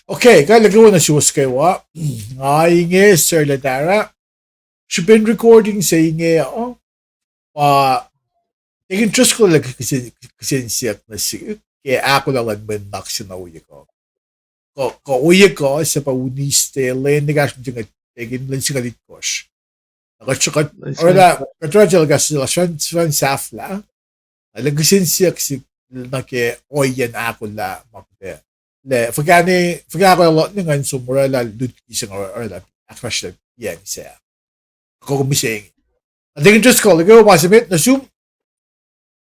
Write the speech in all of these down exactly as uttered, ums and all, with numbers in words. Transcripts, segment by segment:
Okay, kuh luhk nuh suwos kwewa. Nga inge Sir Latara. Srihpen recording se inge uh, pa Deacon Driscoll el kihsen, kihsen siyuck nuh sihk ke ahkolah luhn mwe nuhnak se na ohiyac kuh. Kuh, kuh ohiyac kuh se pa Wednesday, lwen ekahsr, deacon, lwen singucul itkohsr. Na kuht, kuht, oraclah, kuht oraclah kahs lasr fan, fan sahflah. Na lwen kihsen siyuck sihk nuh ke ohiyacn ahkolah ma kuht ac, lah fuhkah ne, fuhkah ahkolah luhk ne ngan som oraclah lut kihsen oraclah ahkfahsryelah iyacn se. Kuh kom mihsenge. Na Deacon Driscoll, kwewa, ma se met nuh sum.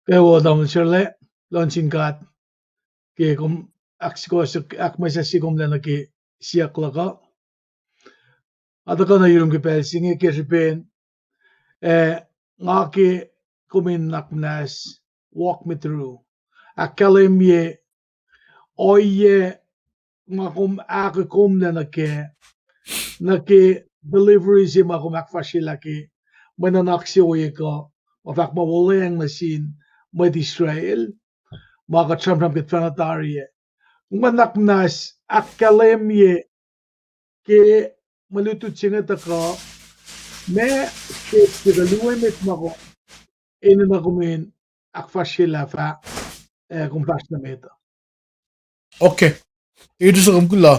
Kwewa, Tamuhlwel Sirlac, luhngse sin God ke kom ahk-, ahkmwesahsye komlac nuh ke siyuck luhk uh. Nga tuhkuh nuh yurum ke pacl se inge ke srihpen, eh, nga ke kom in nuhnak muhnahs walk me through, ahkkahlwemye ohiyac ma kom ahkolah komlac nuh kac, nuh ke delivery se ma kom ahkfahsryelah ke mwe nuhnak se ohiyac kuh, ma fahk ma wuhlweacng nuh sin mwet Israel, ma kuht sramsram ke tuhfahna tari ah. Kom nuhnak muhnahs ahkkahlwemye ke mwe lutlut se inge tuhkuh, ma, ke, ke kuh luo met ma kom enenuh kom in ahkfahsryelah fah, eh, kom fahsr nuh met uh. Okay. Deacon Driscoll, kom kuloh.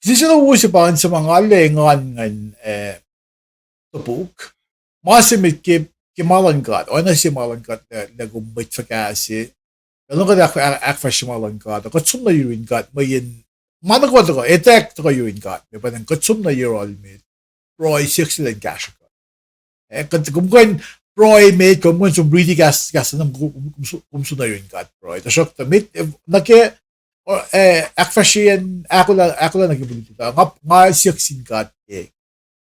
Kihsen siyuck lowos se pa ngan suhmuhslah engan ngan, eh, topuk. Ma se met ke, ke ma luhn God, oacna se ma luhn God, lah, lah kom mwet fuhkah se. Pacl nuh kuht ahk-, ahk-, ahkfahsrye ma luhn God, kuht som nuh yurin God, mweyen ma nuh kwewa tuhkuh, etuh tuhkuh yurin God, ma pa ngan kuht som nuh yohrohl met, pruhe siyuck se elan kahsruh kuht. Eh, kuht, kom kuh in pruhe met, kom kuh in som riti kahs, kahs na, kom, kom, kom som nuh yurin God pruhe. Tuhsruhktuh met, eh, nuh ke, eh, ahkfahsryeyacn, ahkolah, ahkolah nuh ke mwe lutlut uh, nga, nga siyuck sin God ke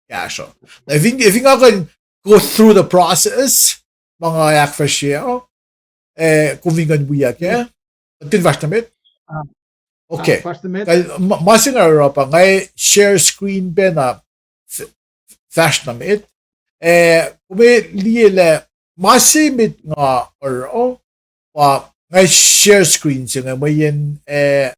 kahsruh. Na fin, fin nga kuh in go through the process, ma nga ahkfahsrye uh, eh, kom fin kuh in wiyuck ah, kuht in fahsr nuh met. Okay. Kuh ma, ma se nga oruh pa nga share screen pacna f-, fahsr nuh met. Eh, kom liye lah ma se met nga oruh pa nga share screen se inge mweyen, eh,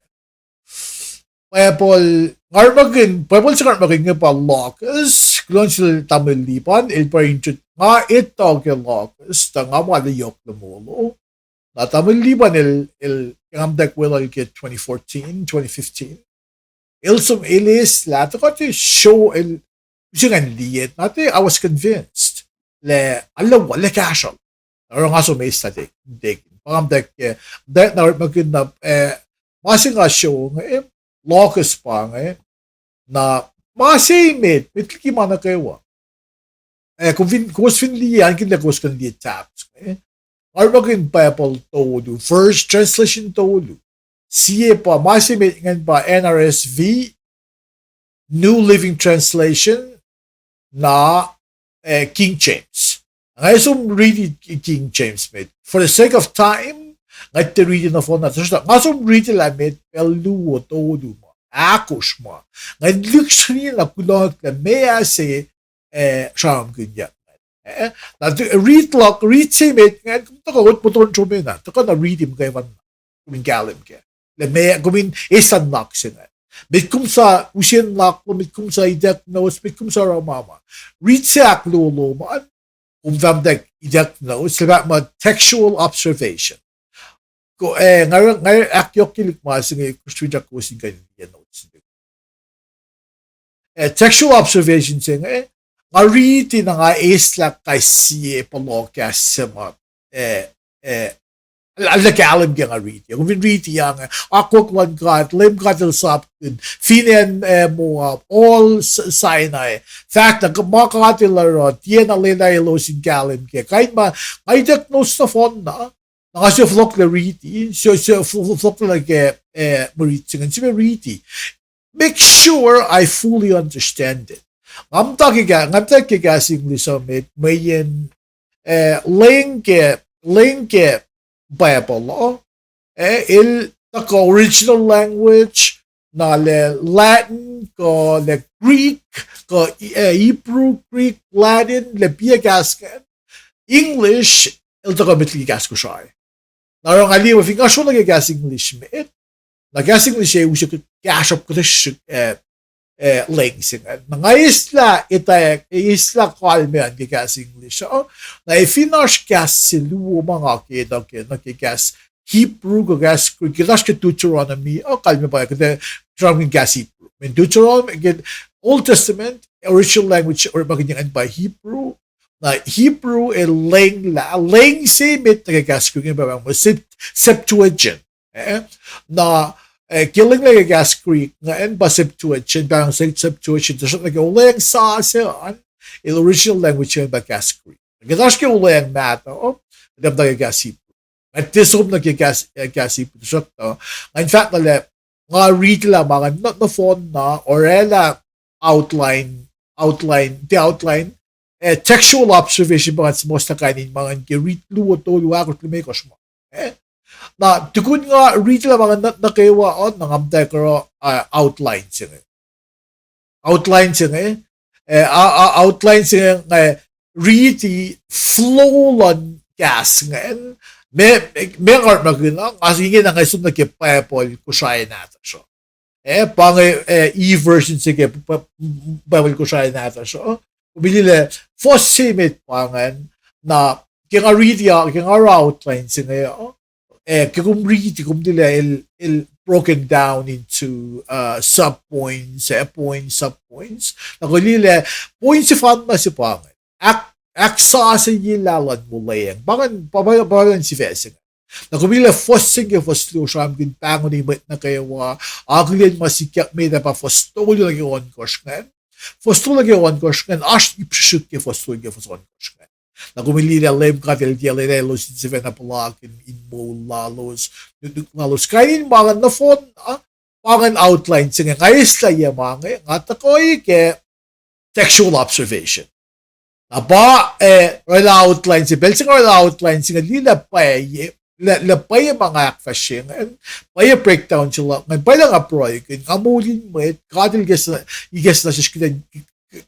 Bible, nga orekmakihn, Bible se nga orekmakihn inge pa Logos, kuloh nuh sel Tamuhlwel Liban, el pa intro-, nga etuh ke Logos, tuh nga ma la yohk luhmolo. Na Tamuhlwel Liban el, el, ke nga muhtwacwacack weluhl ke twenty fourteen, twenty fifteen. El som, el eislah, tuhkuh tiac show el, use ngan liye, na tiac, I was convinced lah arlac wal, arlac kahsruh. Na oruh nga som eislah, tiac, tiac, pa nga muhtwacwacack, muhtwacwacack na orekmakihn na, eh, ma se nga show inge, Logos pa inge, na ma se met, met liki ma nuh kwewa. Eh, kom fin, kowos fin liye, akihlen lah kowos kuh in liye tabs inge. Nga orekmakihn Bible tolu, version, translation tolu. Sie pa, ma se met ingacn pa N R S V, New Living Translation, na, eh, King James. Nga som riti King James met. For the sake of time, nga tiac riti nohfohn na, tuhsruhktuh nga som riti lah met pacl luo, tolu ma, ahkosr ma. Nga lihksreni na kuloh lah meac se, eh, sramsramkihnyuck. Eh, na tu-, rit luhk, rit se met, nga kom tuhkuh ot moton sromena, tuhkuh na riti muhkwena, kom in kahlwem kac. Lah meac, kom in eislah nuhnak se inge. Met kom sa use nuhnak lom, met kom sa ituck notes, met kom sa oruh ma ma. Rit se ahkluo lom an, kom fah muhtwacwacack ituck notes, lah fahk muh textual observation. Ko, eh, nga, nga ahkyohkyelihk ma se inge, kowos in kuh in liye notes. Eh, textual observation se inge, nga riti na nga eislah kais sie pohloh kahs se ma, eh, eh, arlac kahlwem ke nga riti. Kom fin riti inge, akwuck luhn God, Leum God El sapkihn, fin acn, eh, Moab, ol S-, Sinai, fahk na ma God El oruh, tiacna lwelah elos in kahlwem kac. Kain ma, nga ituck notes nohfohn na, na nga sifil fohlohklac riti, sifil, sifil fohlohklac ke, eh, mwe rit se inge, sifil riti. Make sure I fully understand it. Nga muhta ke ka-, nga muhta ke kahs English uh met, mweyen, eh, leng ke, leng ke Bible uh, eh, el tuhkuh original language, na lah Latin, kuh lah Greek, kuh, eh, Hebrew, Greek, Latin, lah piac kahs ingacn. English el tuhkuh met liki kahs Kosrae. Na oruh nga liye muh fin nga sro nuh ke kahs English met, na kahs English ac use kahsruhp kuhtuh srihsrihk, eh, eh, leng se ingacn. Na nga eislah etwacack, eislah kalmac an ke kahs English uh. Na e fin oasr kahs se luo ma nga ke, nuh ke, nuh ke kahs Hebrew kuh kahs Greek, ke oasr ke Deuteronomy uh, kalmac pa kuht sramsramkihn kahs Hebrew. Mweyen Deuteronomy, ke Old Testament, original language orekmakihnyuck ingacn pa Hebrew. Na Hebrew el lenglah, leng se met nuh ke kahs Greek ingacn pa, pa Sept-, Septuagint. Eh, na, eh, ke lenglah ke kahs Greek ingacn pa Septuagint, pa Septuagint, tuhsruhk nuh ke olweacng sasuc an, el original language ingacn pa kahs Greek. Ke oasr ke olweacng mahtuh, kuht muhta ke kahs Hebrew. Nga tiac som nuh ke kahs, eh, kahs Hebrew, tuhsruhktuh ngan fahk na lah nga ritilah ma ingacn nohfohn na orwaclah outline, outline, the outline, eh, textual observation pa nga suhmuhslah kain in ma ingacn ke rit luo, tolu, ahkosr, limekohsr ma. Eh, na tukun nga ritilah ma ingacn nuh, nuh kwewa uh, na nga muhtwacwacack oruh, ah, outline se inge. Outline se inge, eh, a, a, outline se inge, eh, riti flow luhn kahs ingacn, ma, ma nga orekmakihn uh, nga ingena nga som nuh ke Bible Kosrae nahtuhsr uh. Eh, pa inge, eh, e-version se ke Bible Kosrae nahtuhsr uh. Kom liye lah fuhs se met pa ingacn, na ke nga riti uh, ke nga oruh outline se inge uh, eh, ke kom riti, kom liye lah el, el broken down into, uh, sub points, eh, points, sub points. Na kom liye lah point sefanna se pa ingacn ahk, ahksasucye lah luhn olweacng. Pa ingacn, pa, pa, pa ingacn sifac se ingacn. Na kom liye lah fuhs se inge ke fuhs luo sramsramkihn pahngon mwet nuh kwewa, akihlen ma sikyak met ah, pa fuhs tolu nuh ke ohnkohsr ingacn. Fuhs tolu nuh ke ohnkohsr ingacn oasr ip srihsrihk ke fuhs tolu ke fuhs ohnkohsr ingacn. Na kom liye lah Leum God El tiac lwelah elos in sifacna puhlakihn in moul lalos, nuknuk lalos. Kain in ma ingacn nohfohn, ah, pa ingacn outline se inge. Nga eislah yac ma inge, nga tuhkuh ke textual observation. Na pa, eh, orwaclah outline se, pacl se nga orwaclah outline se inge, liye lah pwacye, lah, lah pwacye ma nga ahkfahsrye ingacn, pwacye breakdown se luhk ingacn, pwacye lah nga pruhekihn, nga moul in mwet, God El ikacslah, ikacslah sesr kuht in,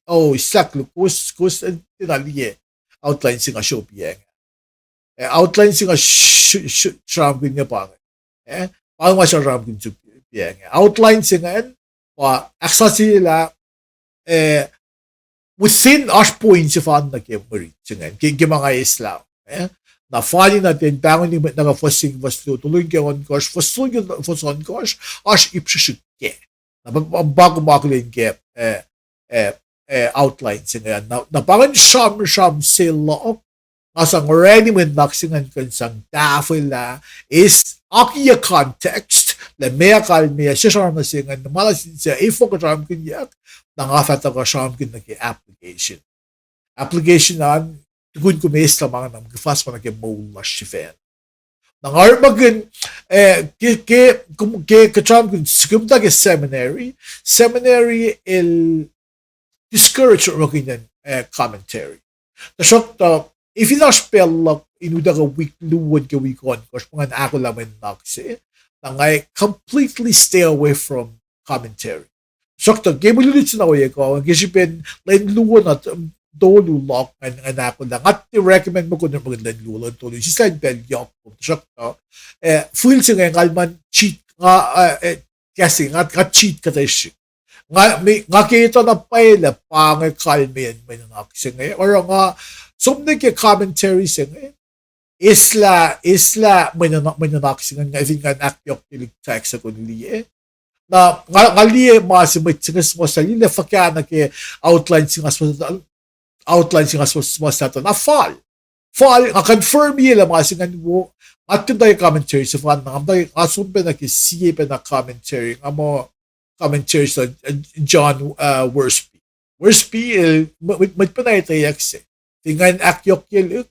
oh, sak luhk, kowos, kowos tiacna liye outline se nga sruhmuhnyuck. Eh, outline se nga sramsramkihn inge pa inge. Eh, pa inge ma sramsramkihn sruhmuhnyuck. Outline se ingacn pa ahksasucye lah, eh, within, oasr point sefanna ke mwe rit se ingacn, ke, ke ma nga eislah. Eh, na fal in atacn pahngon mwet nuh kwewa, fuhs se inge, fuhs tolu, tolu nuh ke ohnkohsr, fuhs tolu nuh ke fuhs ohnkohsr, oasr ip srihsrihk kac. Na pa, pa, pa kom akihlen ke, eh, eh, eh, outline se inge. Na, na pa ingacn sramsram se luhk, nga sang orani mwe nuhnak se ingacn kuh in sang tahfwelah, eis, akiyac context lah meac kalmeyac se sramsram se ingacn, na ma nuh sin se efuh kuht sramsramkihnyuck, na nga fah tuhkuh sramsramkihn nuh ke application. Application an, tukun kom eislah ma ingacn, na kom fahsr ma nuh ke moul lasr sifacna. Na nga orekmakihn, eh, ke, ke, kom, ke kuht sramsramkihn, kom muhta ke seminary, seminary el discourage orekmakihnyacn, eh, commentary. Tuhsruhktuh, eh, fin oasr pacl luhk in utuckuh wik luo ke wik ohnkohsr, ma nga ahkolah mwe nuhnak se, na nga completely stay away from commentary. Tuhsruhktuh ke mwe lutlut se na ohiyac kuh, ke srihpen lwen luo na t-, tolu luhk ngan, ngan ahkolah. Nga tiac recommend muh kom orekmakihn lwen luo, lwen tolu, sislah in pacl yohk kom. Tuhsruhktuh, eh, fihl se inge ngal ma cheat, nga, eh, eh, kahs se, nga, nga cheat kuhtuh srihsrihk. Nga, nga ke etuh na pwacye lah pa inge kalmeyacn mwe nuhnak se inge. Oruh nga som nuh ke commentary se inge, eislah, eislah mwe nuhnak, mwe nuhnak se inge, nga fin ngan ahkyohkyelihk text uh kom liye. Na nga, nga liye ma se mwet se inge suhmuhslah, liye fuhkah nuh ke outline se nga suhmuhslah, outline se nga suhmuhslah tuh na fal. Fal, nga confirm-ye lah ma se ingacn wo, nga tiac muhta ke commentary sefanna, nga muhta ke, nga som pacna ke sie pacna commentary, nga muh commentary se, uh, John, uh, Wiersbe. Wiersbe el, mwet, mwet pacna etweyuck se. Fin ngan ahkyohkyelihk,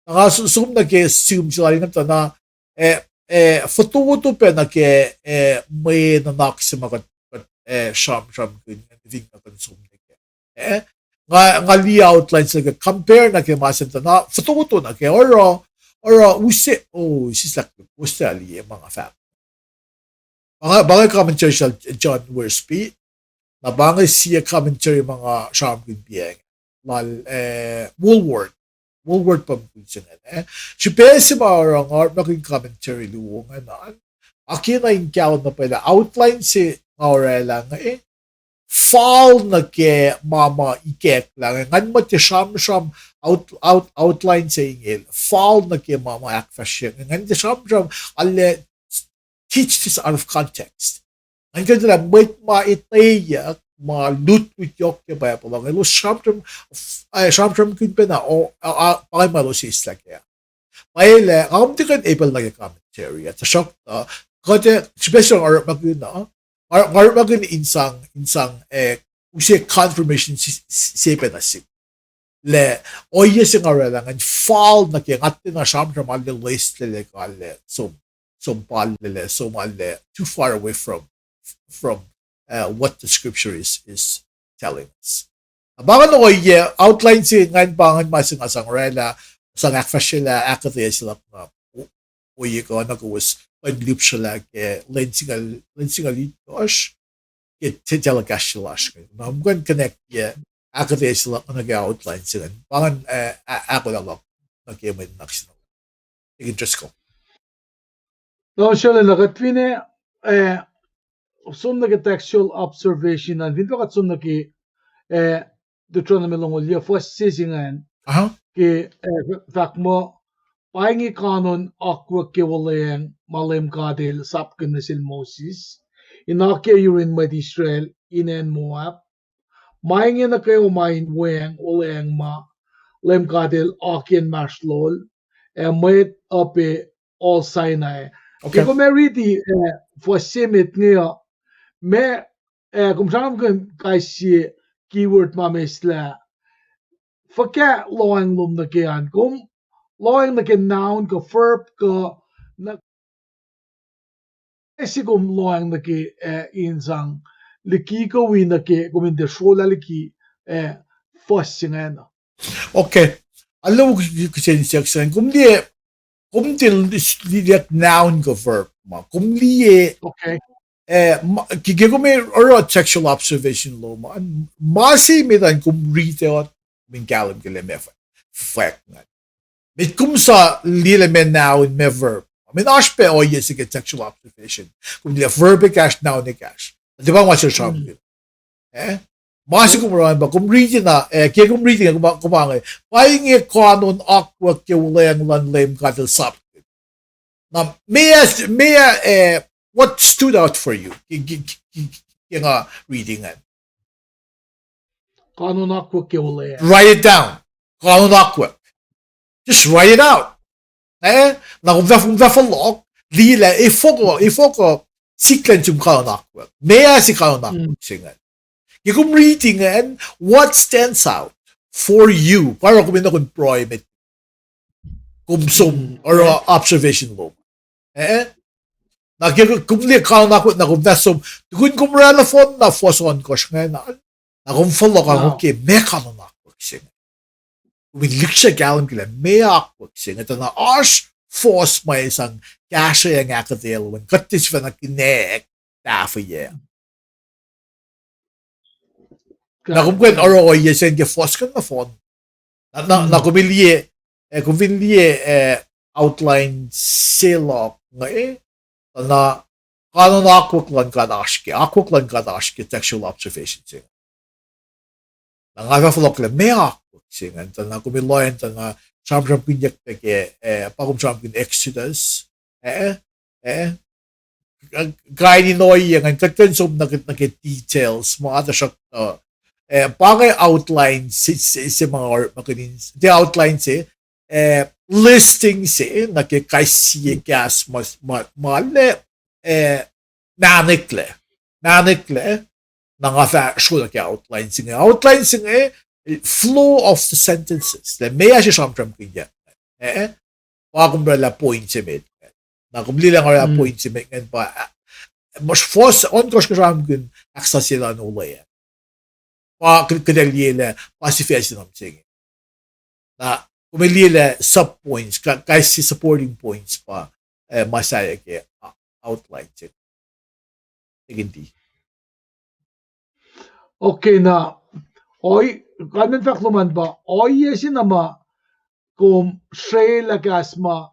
na nga som nuh ke sihm se lal ingacn tuh na, eh, eh, fototo pacna ke, eh, mwe nuhnak se ma kuht, kuht, eh, sramsramkihn, fin nga kuh in som nuh ke. Eh, nga, nga liye outline se nuh ke compare nuh ke ma se tuh na fototo nuh ke oruh, oruh use, oh, sislah, use liye ma nga fahk. Pa inge, pa inge commentary sel John Wiersbe, na pa inge sie commentary ma nga sramsramkihn piac inge, lal, eh, Walworth. Word pa mukul se ingacn, eh. Srihpac se ma oruh nga orekmakihn commentary luo ingacn an, akena in kahlwem na pwacye lah outline se nga orwaclah inge, eh, fal nuh ke ma ma ikacklah inge, ngan muh tiac sramsram out-, out-, outline se inge, fal nuh ke ma ma ahkfahsrye inge, ngan tiac sramsram, arlac teach this out of context. Ngan kuh in tuh lah mwet ma etweyuck ma lutlut yohk ke Bible uh, elos sramsram, eh, sramsramkihn pacna, o, a, a, pa inge ma elos eislah kac. Pwacye lah nga kom tiac kuh in epel nuh ke commentary ah, tuhsruhktuh kuht, eh, srihpac se nga orekmakihn, nga, nga orekmakihn in sang, in sang, eh, use confirmation se, se, se pacna sihk. Lah ohiyac se nga orwaclah ingacn fal nuh ke, nga tiacna sramsram arlac loeslac, arlac som, som pal laclah, som arlac too far away from, from, uh, what the scripture is, is telling us. Na pa ingacn ohiyac, outline se ingacn pa ingacn ma se nga sang orwaclah, sang ahkfahsryelah ahkuhtweyac se luhk na, o-, ohiyac kuh na kowos kuh in lihpsrelah ke lwen singucul, lwen singucul itkohsr ke te-, telecast se lasr inge. Na kom kuh in connect-i ahkuhtweyac se luhk nuh ke outline se ingacn. Pa ingacn, eh, a-, ahkolah luhk nuh ke mwe nuhnak se na. Deacon Driscoll. Na srwaclah na kuht fin, eh, som nuh ke textual observation an, fin pa kuht som nuh ke, eh, Deuteronomy longoul yac, fuhs se se ingacn. Ke, eh, fahk muh, pa inge kanon akwuck ke wuhlweacng ma Leum God El sapkihn nuh sel Moses in akiyac yurin mwet Israel in acn Moab. Ma inge nuh kwewa ma in weacng wuhlweacng ma Leum God El akiyac inmahsrlol ac mwet uh pac ohl Sinai. Ke kom ac riti, eh, fuhs se met inge uh, ma, eh, kom sramsramkihn kais sie keyword ma meslah, fuhkah lohacng lom nuh ke an, kom lohacng nuh ke noun kuh verb kuh, na, e se kom lohacng nuh ke, eh, in sang liki kuh wi nuh ke kom in tiac srolah liki, eh, fuhs se ingacn. Okay. Alu kihsen section. Kom liye, kom tiac liye noun kuh verb ma. Kom liye, eh, ke, ke kom oruh textual observation lom an, ma se met an kom riti uh, kom in kahlwem ke lah meac fwack ingacn. Met kom sa liye lah meac noun, meac verb. Meac oasr pac ohiyac se ke textual observation. Kom liye verb ekahsr, noun ekahsr. Tiac pa ma se sramsramkihn. Eh? Ma se kom oruh an pa kom riti na, eh, ke kom riti na, kom, kom inge, pa inge kanon akwuck ke wuhlweacng luhn Leum God El sapkihn. Na, meac, meac, eh, what stood out for you? Ke, ke, ke, ke nga riti ingacn. Kanon akwuck ke wuhlweacng. Write it down. Kanon akwuck. Just write it out. Eh? Na kom fah, kom fah fohlohk, liye lah, efuh kuh, efuh kuh sikyak in sum kanon akwuck. Meac se kanon akwuck se ingacn. Ke kom riti ingacn, what stands out for you? Pa oruh kom enenuh in pruhe met kom som oruh observation lom. Eh? Na ke kom liye kanon akwuck na kom fah som, tukun kom orwaclah nohfohn na fuhs ohnkohsr ingacn, na kom fohlohk, okay, meac kanon akwuck se ingacn. Kom in lihksreni kahlwem ke lah meac akwuck se ingacn, tuh na oasr fuhs ma sang kahsrweyang ahkuhtweyac lom an, kuht tiac sifacna kinek tahfweyac. Na kom kuh in oruh ohiyac se ke fuhs kuh nohfohn. Na, na, na kom liye, eh, kom fin liye, eh, outline se luhk inge, tuh na kanon akwuck luhn God oasr ke, akwuck luhn God oasr ke textual observation se. Na nga fah fohlohk lah meac akwuck se ingacn, tuh na kom lohacng tuh na sramsramkihnyuck pac ke, eh, pa kom sramsramkihn Exodus, eh, eh, kain in ohiyac ingacn, kuht kuh in som nuh ke, nuh ke details ma, tuhsruhktuh, eh, pa inge outline se, se, se ma nga orekmakihn, the outline se, eh, listing se nuh ke kais sie kahs ma, ma, ma arlac, eh, mahneklac, mahneklac, na nga fah srolah ke outline se inge. Outline se inge, flow of the sentences. Lah meac se sramsramkihnyuck, eh, pa kom orwaclah point se met. Na kom liye lah nga orwaclah point se met ingacn pa, ah, fuhs ohnkohsr kuh sramsramkihn ahksasucye luhn olweacng. Pa kuht, kuht liye lah pa sifac se nuh mihsenge. Na kom liye lah sub points, ka-, kais sie supporting points pa, eh, ma sahyac ke, ah, outline se. Deacon D. Okay, na, oi, kalmen fahk lom an pa ohiyac se na ma kom srwaclah kahs ma,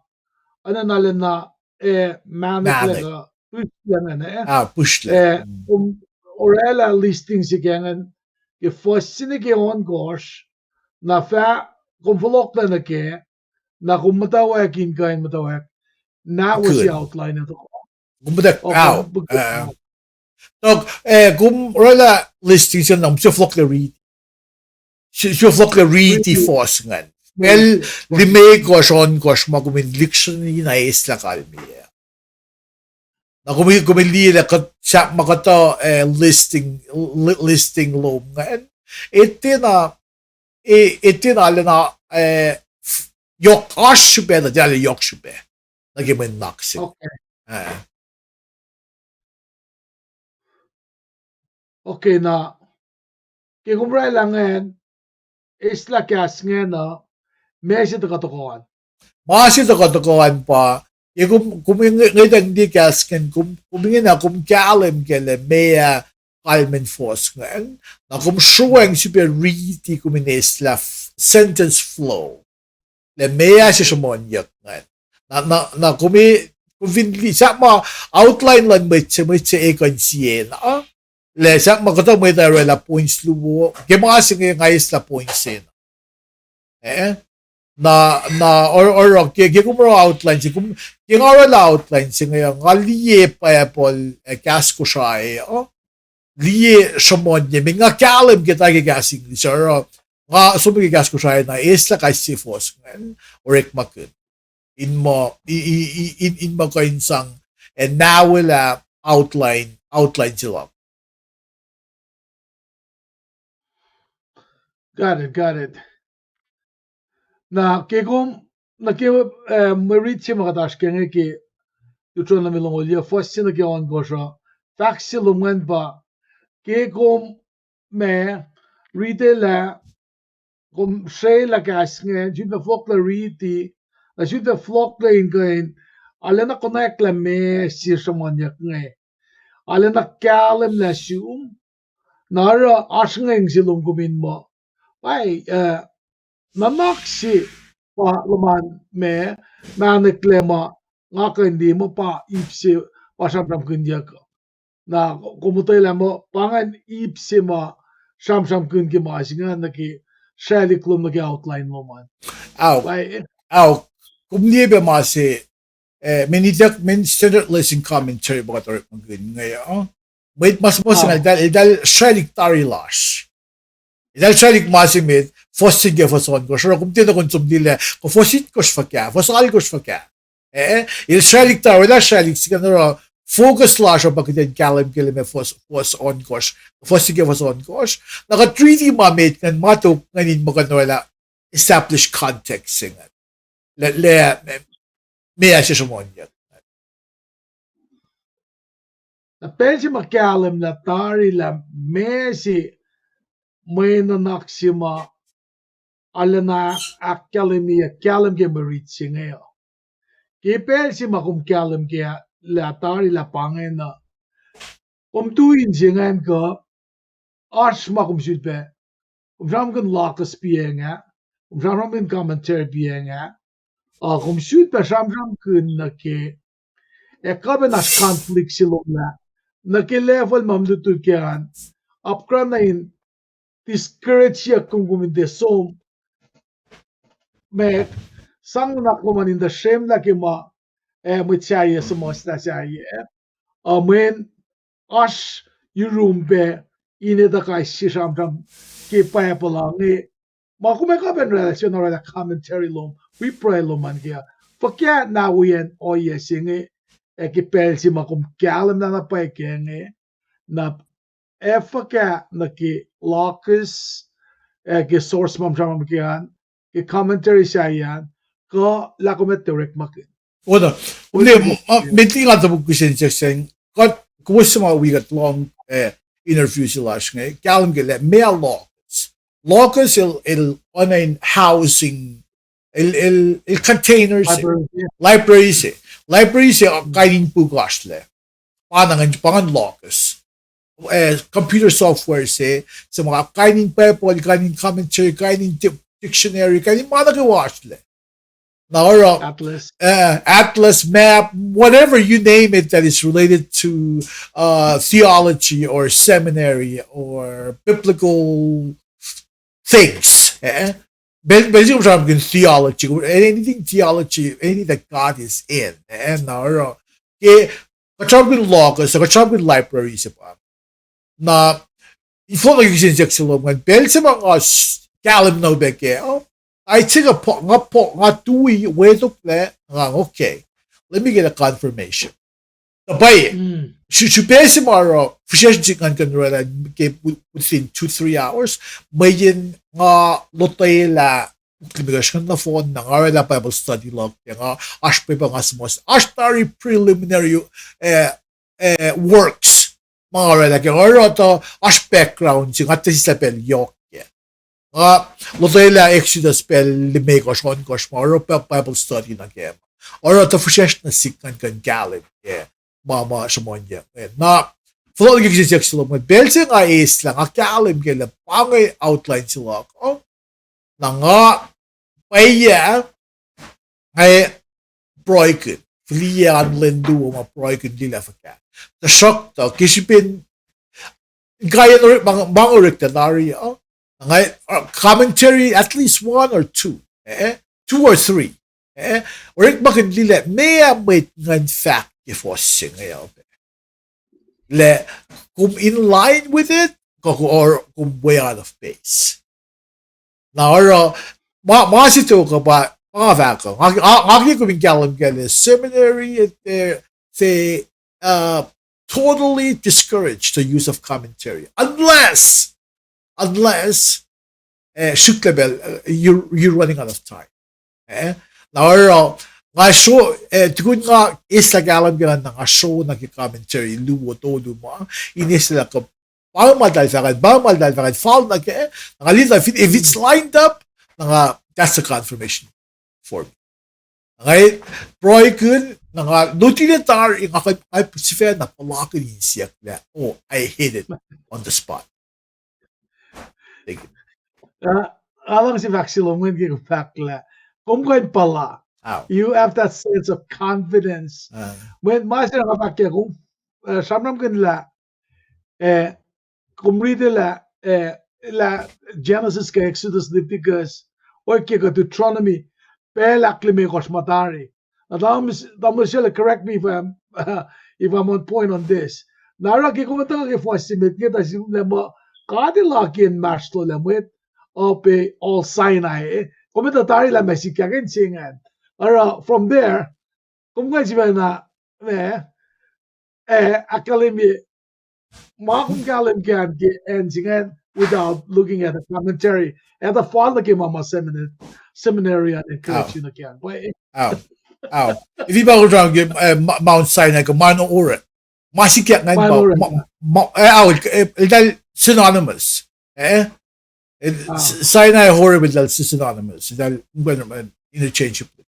anana lena, eh, mahnek leka pihsrlac ingacn, eh, pihsrlac. Eh, kom orwaclah listing se ke ingacn, ke fuhs se nuh ke ohnkohsr, na fah, kom fohlohklac nuh kac, na kom muhtwacwacack in kuh in muhtwacwacack, na wo se outline uh tohkoh. Kom muhtwacwacack, ah, tok, eh, kom orwaclah listing se na, kom sifil fohlohklac riti. Sifil fohlohklac riti fuhs ingacn. Pacl limekohsr ohnkohsr ma kom in lihksreni na eislah kalmeyac. Na kom, kom liye lah kuht sahp ma kuhtuh, eh, listing, li-, listing lom ingacn. Etena, e-, etena lena, eh, yohk oasr srihpac, na tiac lah yohk srihpac nuh ke mwe nuhnak se. Okay, na ke kom orwaclah ingacn, eislah kahs ingacn uh, ma se tuhkuh tohkoh an. Ma se tuhkuh tohkoh an pa, ke kom, kom nge-, ngwetacng liye kahs ingacn, kom, kom ingena kom kahlwem kac lah meac kalmacn fuhs ingacn, na kom sruweng srihpac riti kom in eislah f-, sentence flow. Lah meac se sruhmuhnyuck ingacn. Na, na, na kom, kom fin liye, sahp ma outline luhn mwet se, mwet se ekuh in siena. Lah sahp ma kuhtuh mwet uh orwaclah points luo, ke ma se inge nga eislah points sena. Eh? Na, na, or, or, ke, ke kom oruh outline se, kom, ke nga orwaclah outline se inge, nga liye Bible, eh, kahs Kosrae uh, liye sruhmuhnyac, meac nga kahlwem ke ta ke kahs English, oruh nga som ke kahs Kosrae na eislah kais sie fuhs ingacn, orekmakihn. In muh, i-, i-, i-, in, in muh kuh in sang, eh, na welah outline, outline se luhk. Got it, got it. Na ke kom, nuh ke, eh, mwe rit se ma kuht oasr ke inge ke Deuteronomy longoul yuh, fuhs se nuh ke ohnkohsr uh, fahk se lom ingacn pa, ke kom ma, riti lah, kom srwaclah kahs ingacn, sifilpac fohlohklac riti, na sifilpac fohlohklac in kuh in, arulacna konwacack lah meac se sruhmuhnyuck inge. Arulacna kahlwemlah sum, na oruh oasr ingacn se lom kom in muh, pa, eh, nuhnak se pa luhman ma, mahneklac ma, nga kuh in liye muh pa ip se, pa sramsramkihnyuck. Na kom etwaclah muh pa ingacn ip se ma sramsramkihn ke ma se ingacn nuh ke srwaclihk lom nuh ke outline lom an. Ao, kom liye pac ma se, eh, mwe ituck, mwe standard lesson commentary pa kuht orekmakihn inge uh. Mwet ma suhmuhslah inge, eltahl, eltahl srwaclihk tari lasr. Eltahl srwaclihk ma se met, fuhs se nuh ke fuhs ohnkohsr. Oruh kom tiacna kuh in som liye lah, kuh fuhs itkohsr fuhkah, fuhs alkohsr fuhkah. Eh, el srwaclihk tari, orwaclah srwaclihk se ingacn oruh focus lasr uh pa kuht in kahlwem ke lah meac fuhs, fuhs ohnkohsr, fuhs se nuh ke fuhs ohnkohsr. Na kuht riti ma met ingacn, ma tok ingacn in muh kuh in orwaclah establish context se ingacn. Lah, lah, meac se sruhmuhnyuck. Na pacl se ma kahlwem lah tari lah meac se mwe nuhnak se ma arulacna ahkkahlwemye, kahlwem ke mwe rit se inge uh. Ke pacl se ma kom kahlwem ke lah tari lah pa ingacn uh, kom tu in se ingacn kuh, oasr ma kom sifilpac, kom sramsramkihn logos piacng ah, kom sramsramkihn commentary piacng ah, uh, kom sifilpac sramsramkihn nuh ke, ac kuh pacna oasr conflict se lom lah, nuh ke level ma kom lutlut kac an, apkuhran na in discourage-yuck kom, kom in tiac som, ma sang nuhnak lom an in tuh srwemlah ke ma, eh, mwet sahyac suhmuhslah sahyac, uh, mweyen oasr yurum pac in etuh kais sie sramsram ke Bible uh inge, ma kom ac kuh pacna orwaclah, sifacna orwaclah commentary lom, wi pruhe lom an ke uh, fuhkah na wiyacn ohiyac se inge, ac ke pacl se ma kom kahlwem lah na pwacye kac inge, na ac fuhkah nuh ke logos, ac ke source ma kom sramsram ke an, ke commentary sahyac an, kuh lah kom etuh orekmakihn. Oruh, met liki nga topuk kihsen section, kuht, kowos suc ma wi kuht lohng, eh, interview se lasr inge, kahlwem ke lah meac logos. Logos el, el oacna in housing, el, el, el container se. Library se. Library se, kain in puk oasr lac. Pa ingacn, pa ingacn logos. Eh, computer software se, suc ma kain in Bible, kain in commentary, kain in di-, dictionary, kain in ma nuh kwewa oasr lac. Na oruh, atlas, uh, atlas, map, whatever you name it that is related to, uh, theology or seminary or biblical things. Eh? Pacl, pacl se kom sramsramkihn theology, anything theology, anything that God is in. Eh? Na oruh, ke, kuht sramsramkihn Logos, kuht sramsramkihn library se pa. Na, fohlohk nuh ke kihsen siyuck se lom ingacn, pacl se ma nga s-, kahlwem na upac kac, oh, I take a po-, nga po-, nga tui, wetoklac, nga, okay, let me get a confirmation. Na pwacye, srihpac se ma oruh, fihsracsr nuh sihk ngan kuh in orwaclah ke wi-, within two, three hours, mweyen nga lotwelah, limekohsr ngan nohfohn na nga orwaclah Bible study luhk, ke nga oasr pwepuh nga suhmuhs, oasr tari preliminary, eh, eh, works, ma nga orwaclah ke nga oruh tuh oasr background se nga tiac sislah pacl yohk kac. Nga lotwelah Exodus pacl limekohsr, ohnkohsr ma oruh pa Bible study nuh kac. Oruh tuh fihsracsr nuh sihk ngan kuh in kahlwem kac ma ma sruhmuhnyuck. Na, fohlohk nuh ke kihsen siyuck se lom ingacn, pacl se nga eislah, nga kahlwem kac lah pa inge outline se luhk, oh, na nga pwacye, nga pruhekihn, fihliyac an lwen luo ma pruhekihn liye lah fuhkah. Tuhsruhktuh ke srihpen, in kaiyacn orekma, ma nga orek tuh tari uh, na nga, uh, commentary at least one or two, eh, two or three, eh, orekmakihn liye lah meac mwet ngan fahk ke fuhs se inge uh, lah kom in line with it, kuh, or kom way out of place. Na oruh, ma, ma se tok uh pa, pa nga fahk uh, nga, nga, nga ke kom in kahlwem kac lah seminary, eh, they, uh, totally discourage the use of commentary unless, unless, eh, srihklac pacl, eh, you, you're running out of time. Eh, na oruh, nga sro, eh, tukun nga eislah kahlwem kac na nga sro nuh ke commentary luo tolu ma, in eislah kuh pa ma eltahl fahk an, pa ma eltahl fahk an, fal nuh kac, na nga liye na fin, if it's lined up, na nga, that's a confirmation for me. Na nga pruhekihn, na nga lutiyuck tari, nga kuh, nga sifacna puhlakihn insiyuck lah, oh, I hit it on the spot. Nga luhngse fahk se lom ingacn ke kom fahk lah kom kuh in puhla. You have that sense of confidence. Mweyen ma se nga fahk kac, kom, eh, sramsramkihn lah, eh, kom riti lah, eh, lah Genesis kuh Exodus, Leviticus, ohiyac kuh Deuteronomy, pacl ahklimekohsr ma tari. Na tamuhlwel, tamuhlwel Shelley, correct me if I'm, if I'm on point on this. Na oruh ke kom etuh ke fuhs se met inge tuh sihmlac muh God El akihlen inmahsrlolah mwet uh pa Sinai, eh? Kom etuh tari lah ma sikyak in se ingacn. Oruh from there, kom kuh in sifacna, eh, eh, ahkkahlwemye ma kom kahlwem kac ke acn se ingacn without looking at a commentary. Ac tuh fal nuh ke ma ma seminary, seminary an encourage nuh kac an. Pwacye. Fin pa kom sramsram ke, eh, Mount Sinai kuh Mount Horeb, ma sikyak ingacn pa, eh, eltahl synonymous, eh? Sinai, Horeb, eltahl synonymous, eltahl interchangeable.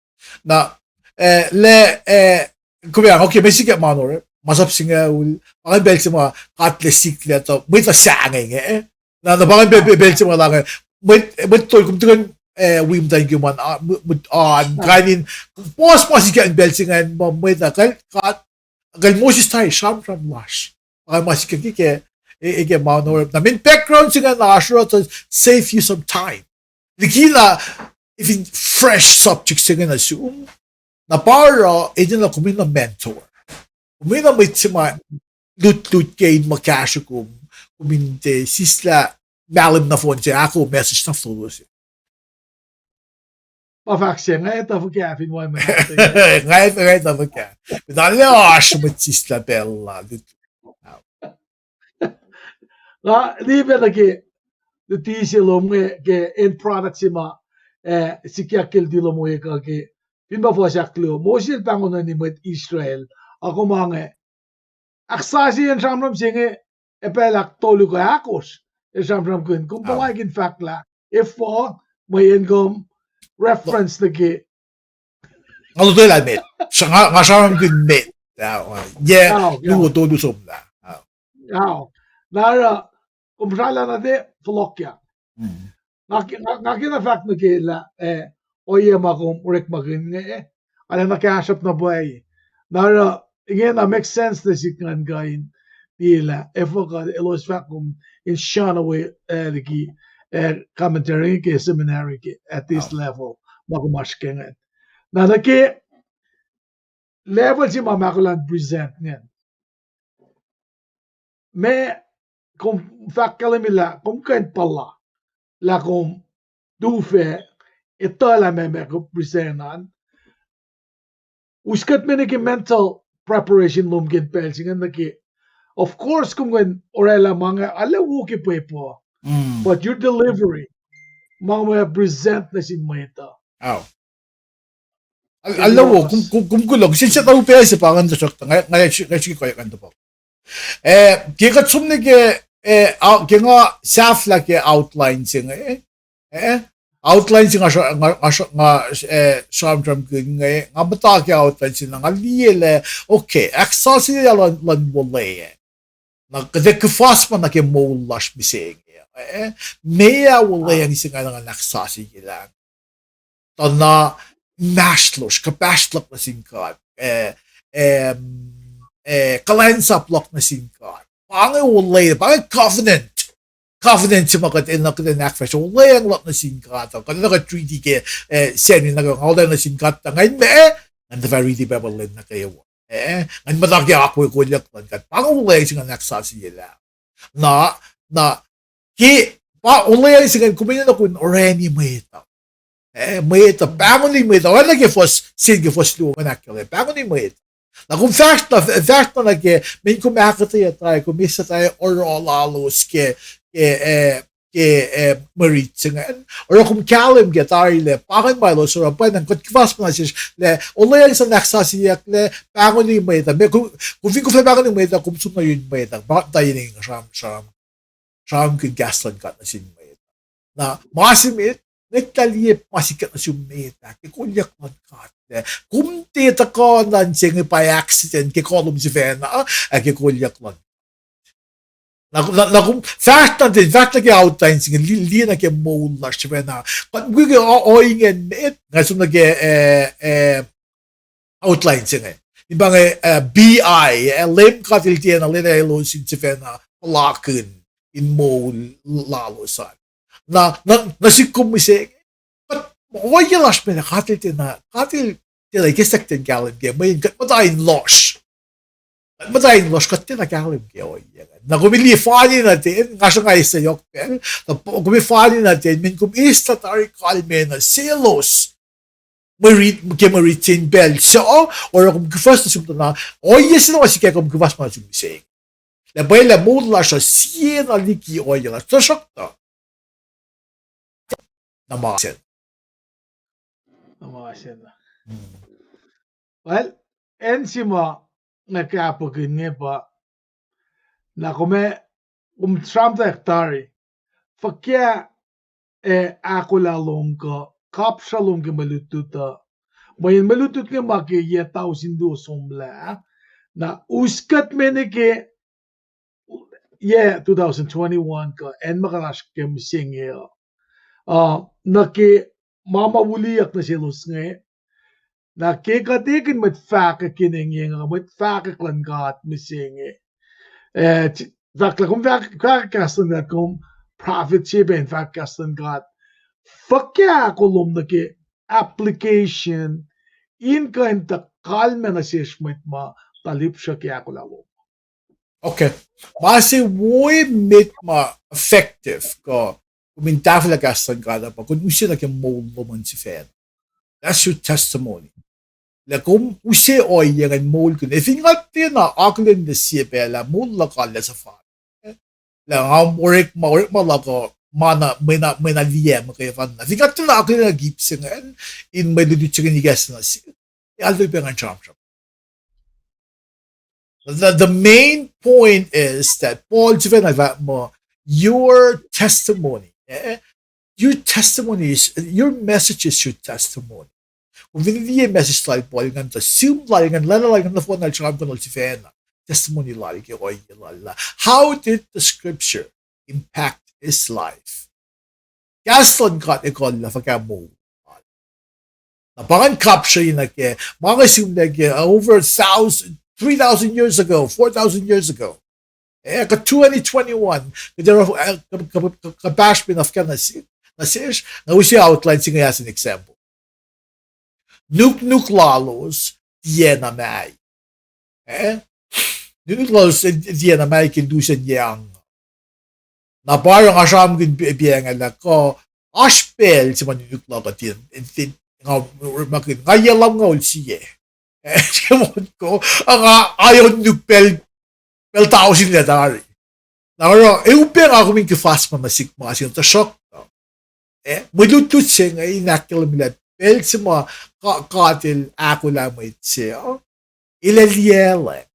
Na, eh, lah, eh, kom ac, okay, ma sikyak Mount Horeb, masap singucul, pa ingacn pacl se ma God El sikyak tuh mwet uh sahngweng, eh? Na, na pa ingacn pacl, pacl se ma lah inge, mwet, mwet tol, kom tukun, eh, wi muhtwacn ke ma, ah, mwet, ah, kain in, puhs ma sikyak in pacl se ingacn ma mwet uh, kal, God, kal Moses tari sramsram lasr. Pa ma sikyak ke, eh, ke Mount Horeb. Na mean background se ingacn oasr oruh to save you some time. Likina, if in fresh subject se ingacn nuh sum, na pa oruh, enenuh kom in mentor. Kom in mwet se ma lutlut ke in muh kahsruh kom, kom in tiac sislah mahlwem nohfohn se ahkoo message na fohlohk se. Ma fahk se, nga etuh fuhkah fin wai ma. Nga etuh, nga etuh fuhkah. Kuht arlac oasr mwet sislah pacl la lutlut. Nga liye pac nuh ke luti se lom inge ke end product se ma, eh, sikyak ke luti lom inge kuh ke, fin pa fuhs ahkluo, Moses el pahngonani mwet Israel, a kom inge, ahksasuc in sramsram se inge, ac pacl ahktolu kuh ahkosr, el sramsramkihn, kom puhlaik in fahk lah efuh, mweyen kom reference nuh ke. Nga lotwelah met. Nga sramsramkihn met. Yac luo tolu somlah. Na oruh, kom srahlah na tiac fohlohkyak. Nga kena fahk nuh ke lah, eh, ohiyac ma kom orekmakihn inge, arulacna kahsruhp na pwacye. Na oruh, ingena make sense nuh sihk ngan kuh in tiac lah efuh kuh elos fahk kom in sruhna we, eh, liki, eh, commentary ke seminary ke at this level ma kom oasr ke ingacn. Na nuh ke level se ma ma kollah in present ingacn, ma kom fahk kahlwem lah kom kuh in puhla lah kom tufac etuh lah meac ma kom present an. Us kuht me nuh ke mental preparation lom ke pacl se ingacn nuh ke, of course, kom kuh in orwaclah ma inge arlac wo ke pwepuh, but your delivery, ma kom present nuh sin mwet uh, arlac wo. Kom kuloh, kihsen sie tuh upac se pa ngan tuhsruhktuh nga srihke koyak ngan tuhpac. Eh, ke kuht som nuh ke, eh, ke nga sahflah ke outline se inge, eh, outline se nga, nga, nga, eh, sramsramkihn inge, nga muhta ke outline se na nga liye lah, okay, ahksasucye luhn, luhn olweacng. Na kuht ac kuhfas ma nuh ke moul lasr mihsenge, eh, meac olweacng se inge ngan ahksasucye lah, tuh na inmahsrlosr, kuhpahsr luhk nuh sin God, eh, eh, kuhlwacnsap luhk nuh sin God. Pa inge olweacng, pa inge covenant. Covenant se ma kuht enenuh kuht in ahkfahsrye, olweacng luhk nuh sin God uh. Kuht enenuh kuht treaty ke, eh, Sacnri nuh kwewa, nga olweacng nuh sin God tuh ngan meac, ngan tuhfah riti Bible lwen nuh kwewa, eh, ngan muhta ke akwuck kolyuck luhn God. Pa inge olweacng se ngan ahksasucye lah. Na, na, ke, pa olweacng se ingacn kom enenuh kom in orani mwet uh. Eh, mwet uh, pahngoni mwet uh, oacna ke fuhs, sel ke fuhs luo ngan ahkkahlwemye, pahngoni mwet uh. Na kom fahsr na, fahsr na nuh ke, mweyen kom ahkuhtweyac tari, kom eis tari oruh lalos ke, ke, eh, ke, eh, mwe rit se ingacn. Oruh kom kahlwem ke tari lah pa ingacn ma elos oruh, pwacnwacng kuht kuhfas ma nuh sesr lah olweacng se in ahksasucyeyuck lah pahngoni mwet uh. Kom fin koflah pahngoni mwet uh, kom som nuh yurin mwet uh, pa ta ine nga sram, sram, sramkihn kahs luhn God nuh sin mwet uh. Na ma se met, ngwetlah liye ma sikyak nuh sum met ah ke kolyuck luhn God lah kom tiac tuhkuh nuh se inge by accident ke kolom sifacna, ah, ke kolyuck luhn Na, na, na kom fahsr na ten, fahsr nuh ke outline se inge, li-, liye nuh ke moul lasr sifacna. Kuht mukwikwi ohingacn met, nga som nuh ke, eh, eh, outline se inge. In pa inge, eh, B I, eh, Leum God El tiacna lwelah elos in sifacna puhlakihn in moul lalos an. Na, na, nuh sihk kom mihsenge, kuht, ohiyac lasr me lah God El tiacna, God El tiacna ikacklah in kahlwem kac, mweyen kuht muhta in lohsr. Kuht muhta in lohsr, kuht tiacna kahlwem ke ohiyac ingacn. Na kom liye fani na ten, nga sruhnga eis yohk pacl, na kom fani na ten, mweyen kom eis tari kalmacn selos. Mwe rit, ke mwe rit se in pacl suc, oruh kom kuhfuhs nuh sum tuh na, ohiyac se na ma sikyak kom kuhfuhs ma nuh sum mihsenge. Lah pwacye lah moul lasr uh siena liki ohiyac lasr, tuhsruhktuh na ma sacn. Na ma sacn. Well, acn se ma nga kapwack inge pa, na kom, kom sramtweack tari, fuhkah, eh, ahkolah lom kuh kapsra lom ke mwe lutlut uh. Mweyen mwe lutlut inge ma ke yac tausin luo somlah. Na us kuht me nuh ke yac two thousand twenty-one kuh acn ma kuht oasr ke mihsenge uh. Uh, nuh ke ma ma wuhleyuck nuh selos inge. Na ke kuht ekihn mwet fahkwack ke inge, mwet fahkwack luhn God mihsenge, eh, fahk lah kom fahk, fahk kahs luhn God, kom prophet se pac in fahk kahs luhn God. Fuhkah ahko lom nuh ke application in kuh in tuh kalmac nuh sesr mwet ma tuh lihpsruhk ke ahkolah lom. Okay. Ma se wo emet ma effective kuh kom in tahfwelah kahs luhn God uh pa kom use nuh ke moul lom an sifacna. That's your testimony. Lah kom use ohiyac ingacn moulkihn. Ac fin nga tiacna akihlen sie pacl lah moul luhk uh lacsac fal, lah nga orekma, orekma luhk uh ma na, mwe na, mwe na liye muhkwena. Fin nga tiacna akihlen ip se ingacn in mwe lutlut se ingacn ikacslah nuh sihk, ac arlac pac ngan sramsram. The, the main point is that Paul sifacna fahk muh, your testimony, eh? Your testimony is, your message is your testimony. Kom fin liye message lal Paul ingacn, tuh sum lal ingacn, lwelah lal ingacn nohfohn el sramsramkihn sifacna testimony lal ke ohiyac lal lah, how did the scripture impact his life? Kahs luhn God ekuhllah fuhkah moul lal. Na pa ngan kapsreni nuh ke, ma nga sihmlac ke, uh, over thousand, three thousand years ago, four thousand years ago. Eh, kuh twenty twenty-one, kuht oruh, eh, kuh, kuh, kuh, kuhpahsr pacna fuhkah nuh sesr, na use outline se inge as an example. Nuknuk lalos tiacna mahi. Eh? Nuknuk lalos tiacna mahi ke lusen yac angngaul. Na pa oruh nga sramsramkihn pa-, pacnglah kuh oasr pacl se ma nuknuk la kuht in, in, in, nga, ma kuh in, nga yac lumngaul sie. Eh, ke motko, nga, nga ac nuknuk pacl, pacl tausin lah tari. Na oruh, e upac nga kom in kuhfasma nuh sihk ma se inge, tuhsruhktuh, eh, mwe lutlut se inge in ahkkahlwemyelah pacl se ma God, God El ahkolah mwet se, uh, El ac liyaclwacng.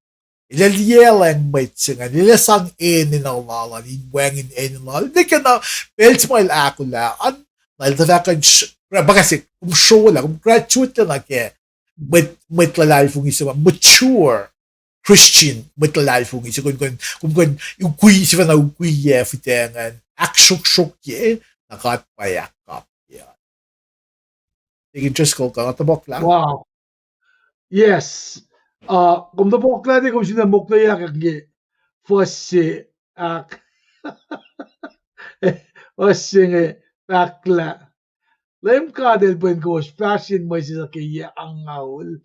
El ac liyaclwacng mwet se ingacn, El ac sang enenuh lal an in wacngihn enenuh lal. Nwe ke na pacl se ma El ahkolah an, na El tuhfah kuh in, pa kase, kom srolah, kom graduate nuh ke mwet, mwet luhlahlfongi se ma mature Christian, mwet luhlahlfongi se, kom kuh in, kom kuh in ukwi, sifacna ukwiyac fihtac ingacn, ahksruhksruhkye, na God pa ahkkapye. Deacon Driscoll, kuh nga topuklah? Wow. Yes. Uh, kom topuklah de kom sifacna mokleyuck ke fuhs se ahk-, fuhs se inge, fahk lah Leum God El pwen kowos fahsr in mwesis uh ke yac angngaul.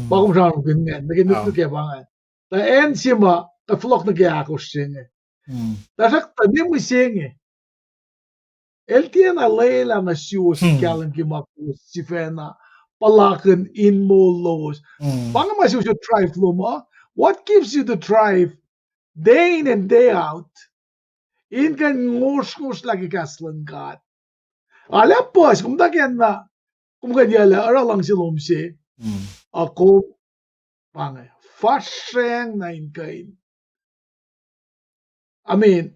Pa kom sramsramkihn ingacn, nuh ke nuknuk ac pa ingacn. Tuh acn se ma kuht fohlohk nuh ke ahkosr se inge. Tuhsruhktuh ne mihsenge, El tiacna lwelah nuh suwos in kahlwem ke ma kowos sifacna puhlakihn in moul lowos. Pa inge ma suwos drive lom uh. What gives you the drive day in and day out in kuh in ngosrngosrlah ke kahs luhn God? Arlac puhs, kom tuh kena, kom kuh in yac oruh luhngse lom se, a kom, pa inge, fahsracng na in kuh in, I mean,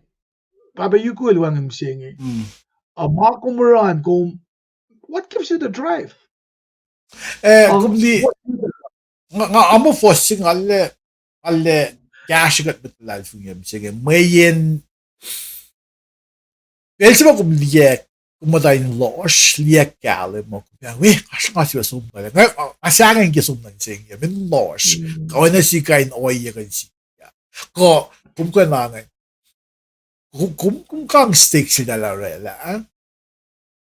Pahpah Yuku El wacngihn mihsenge. A ma kom oruh an kom, what gives you the drive? Eh, kom li-, nga, nga, amo fuhs se nga le, nga le kahsre kuht mwet luhlahlfongi mihsenge. Mweyen pacl se ma kom liyac, kom muhta in lohsr, liyac kahlwem muh kom, we, oasr nga sifacna som nuh, nga, nga sahngweng ke som nuh se inge, men lohsr, kuh oacna sika in ohiyac kuh in sika. Kuh, kom kuh na inge, kom, kom, kom kang stake se lah orwaclah,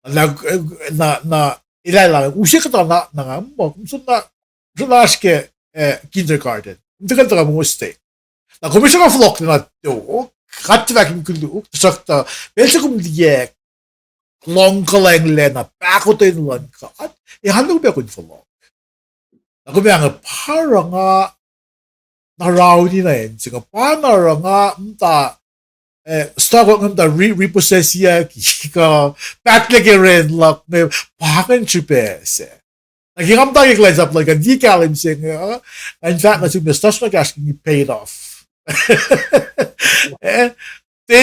na, na, na, elah lah use kuhtuh na, na nga muh kom som na, som na oasr ke, eh, kindergarten, kom tuhkuh tuhkuh mongos stake. Na kom sruhnga fohlohk na tok, kuht tuhfahk in koluk, tuhsruhktuh pacl se kom liyac lohng kuhlwacng lacna pahkotwen luhn God, e, oaru pac kom in fohlohk. Na kom ac inge pa oruh nga na rauni na acn se inge, pa na oruh nga muhta, eh, struggle, nga muhta re-, repossessyuck, kuh pahtlac ke ren luhk inge, pa ingacn srihpac se. Na ke nga muhta ke kuhlwacnsap luhn God, in tiac kahlwem se inge, uh, nga in fahk nuh sum, yes, tuhsruhk kahsruh inge paid off. Eh, te,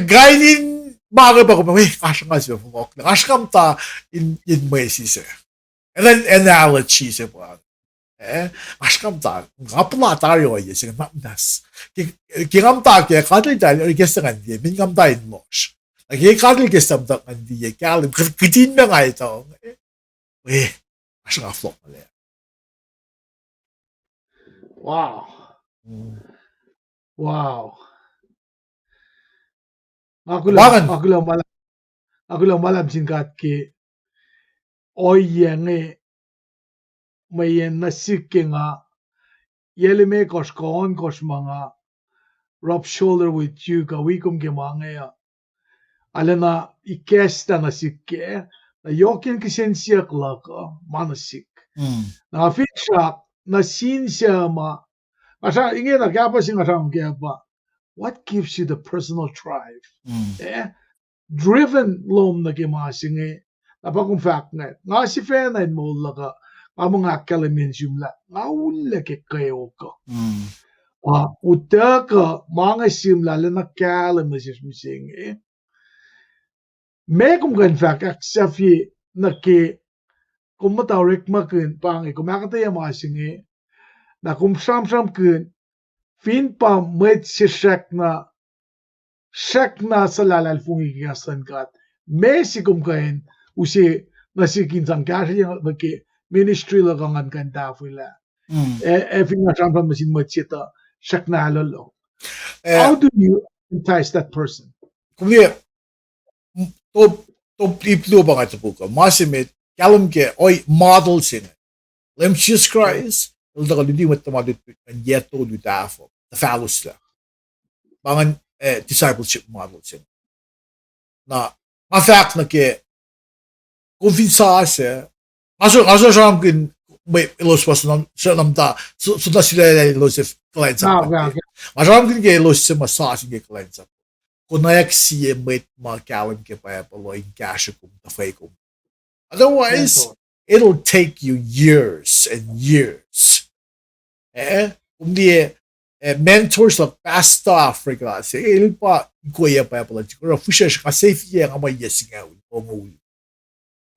kain in ma inge pa kom, we, oasr nga sifacna fohlohk, oasr nga muhta in, in mwesis se. An analogy se pa, eh, oasr nga muhta, nga puhla tari ohiyac se inge, na muhnahs. Ke, ke nga muhta ke, God El tari, ikacslah ngan liye, men nga muhta in lohsr. Na ke God El ikacslah muhta ngan liye, kahlwem, kihtin ma nga etuh, eh, we, oasr nga fohlohk lac. Wow. Wow. Nga kuloh, nga kuloh ma, nga kuloh ma luhlahp sin God ke ohiyac inge, mweyen nuh sihk ke nga, yac limekohsr kuh ohnkohsr ma nga rub shoulder with you, kuh wi kom ke ma inge uh, arulacna ikacslah nuh sihk kac, na yohk in kihsen siyuck luhk uh ma nuh sihk. Na finsrak nuh sin suc ma, nga sra-, ingena kahpah se nga sramsram kac pa, what gives you the personal drive? Eh? Driven lom nuh ke ma se inge, na pa kom fahk inge, nga sifacna in moul luhk uh, nga muh nga ahkkahlwemye nuh sum lah nga ullac ke kweok uh. Ah, utuckuh ma inge sihmlac lacna kahlwem nuh sesr mihsenge. Ma kom kuh in fahk ahksahfye nuh ke kom muhta orekmakihn pa inge, kom ahkuhtweyac ma se inge, na kom sramsramkihn, fin pa mwet se srackna, srackna suhlahlahlfongi ke kahs luhn God, ma se kom kuh in use nuh sik in sang kahsrweyuc nuh ke ministry luhk uh ngan kuh in tahfwelah. Mm. Ac, ac fin nga sramsram nuh sin mwet se tuh srackna lohlloh. Eh, how do you entice that person? Kom liye, m-, top, top ip luo pa nga topuk uh. Ma se met, kahlwem ke, oi, model se inge. Leum Jisus Kraist, el tuhkuh luti mwet tuhma lutlut ngan yac tolu tahfuh, tuh fahluhslah. Pa ingacn, eh, discipleship model se inge. Na, nga fahk nuh ke, kom fin sasuc, nga so, nga so sramsramkihn, mwe, elos pa suna, suna muhta, su-, suna sulaclah elos ac kuhlwacnsap. Ah, yeah, yeah. Nga sramsramkihn ke elos se ma sasuc ke kuhlwacnsap. Konwacack sie mwet ma kahlwem ke Bible uh in kahsre kom, tuhfwelah kom. Otherwise, mentor, it'll take you years and years. Eh, kom liye, eh, mentors luhk, pastor, frekla se, el pa ikoye Bible uh, oruh fihsracsr, nga sifilpac nga ma yac singucul, longoul.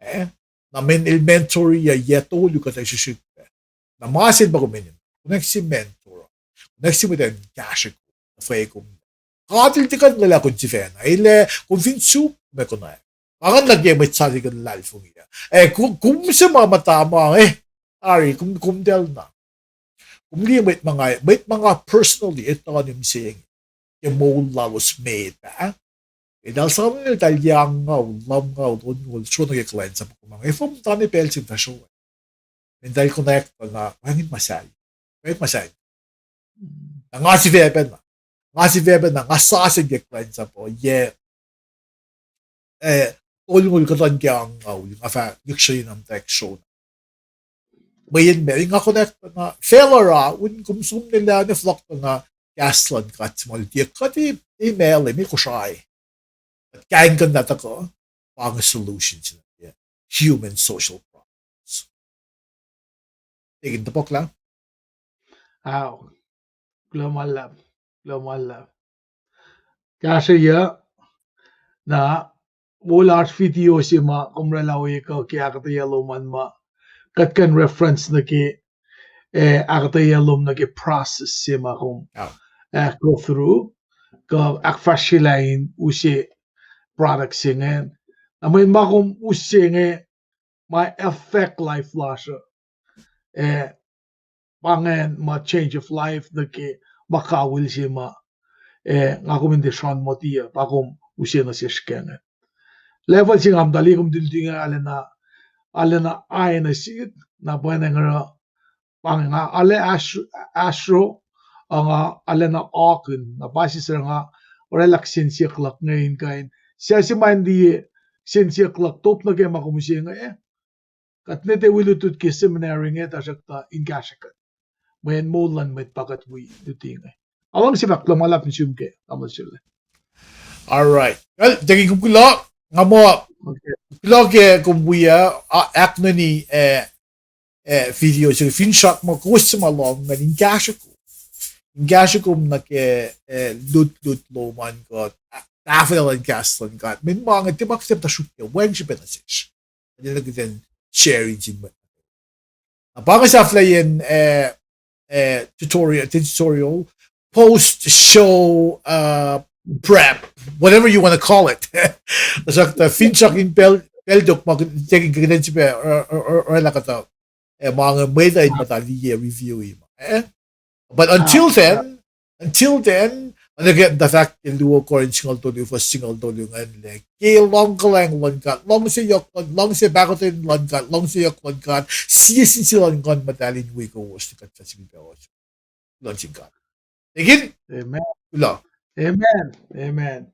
Eh, na men el mentor-i yac tolu kuht ac srihsrihk pac. Na ma se pa kom enenuh, konwacack sie mentor, konwacack sie mwet in kahsre kom, tuhfwelah kom. God el tiac kuh in lwelah kom sifacna, el ac kom fin suk, ma konwacack. Pa ingacn nuh ke mwet sasuc kuh luhlahlfongi uh. Eh, kom, kom se ma muhta ma, eh, tari, kom, kom tacl na. Kom liye mwet ma nga, mwet ma nga personally etuh nuh mihsenge ke moul lalos met ah. Eltahl sramsram, eltahl yac angngaul, lumngaul, onngoul, sronuh ke kuhlwacnsap uh, kom, efuh muhta ne pacl se in fahsrwelihk. Eltahl konwacack pa na, wacngihn ma sahyac. Wacngihn ma sahyac. Na nga sifacpacna, nga sifacpacna, nga sasuc ke kuhlwacnsap uh, yac, eh, tolngoul kuhtuh nuh ke angngaul, nga fah lihksreni na muhtwacwacack sronuh. Mweyen ma, nga konwacack pa na, failure uh, un kom som ne lah ne fohlohk pa na, kahs luhn God se ma luti kuht, eh, eh, ma el, eh, me Kosrae. Kuht kaingkihn lah tuhkuh, pa inge solution se, yeah. Human social problems. Tekin topuk lah? Ao. Kuloh ma luhlahp. Kuloh ma luhlahp. Kahsrweyuc, na, wo lasr video se ma kom oraclah ohiyac kuh ke ahkuhtweyac lom an ma kuht kuh in reference nuh ke, eh, ahkuhtweyac lom nuh ke process se ma kom, ah, go through, kuh ahkfahsryelah in use product se ingacn. Na mweyen ma kom use inge, ma affect life lasr uh. Eh, pa ingacn ma change of life nuh ke ma kawihl se ma, eh, nga kom in tiac sruhn moti uh, pa kom use nuh sesr ke ingacn. Level se nga muhta liye kom tuhlihk inge arulacna, arulacna aena sit, na pwacnwacng oruh, pa inge nga arlac ahsr-, ahsro, uh, nga arulacna akihn, na pa sisr nga oraclah kihsen siyuck luhk inge in kuh in, suc se ma in liye kihsen siyuck luhk top nuh ke ma kom use inge, eh, kuht ne tiac wi lutlut ke seminary inge tuhsruhktuh in kahsrwe kuht. Mweyen moul luhn mwet pa kuht wi luti inge. Nga luhngse fahk kuloh ma luhlahp nuh sum ke tamuhlwel Sule. All right. Well, thank you, kom kuloh. Nga muh, okay, kuloh ke kom wi uh, a, ahknuni, eh, eh, video se, finsrak muh kowos se ma lohng ingacn in kahsrwe kom. In kahsrwe kom nuh ke, eh, lutlut lom an kuh, ah, tahfwelah luhn kahs luhn God. Mweyen ma inge tiac ma kuht tiac muhta sruk ke wacngihn srihpac nuh sesr. Kuht enenuh kuht in share in sin mwet. Na pa inge sahflahiyacn, eh, eh, tutorial, tutorial, post show, uh, prep, whatever you want to call it. Tuhsruhktuh finsrak in pacl, pacl tok ma kuht, kuht in srihpac, uh, uh, uh, oraclah kuhtuh, eh, ma inge mwet uh in muhta liye review-i ma, eh? But until then, until then, oacna ke muhta fahk ke luo Corinth singucul tolu, fuhs singucul tolu ingacn lah, ke luhngkuhlwacng luhn God, luhngse yohk luhn, luhngse pahkotwen luhn God, luhngse yohk luhn God, sie sin sie luhn Nguhn Muhtahl in wi kowos, kuht fah sifilpac ohsun. Kuloh nuh sin God. Tekin? Amen. Kuloh. Amen. Amen.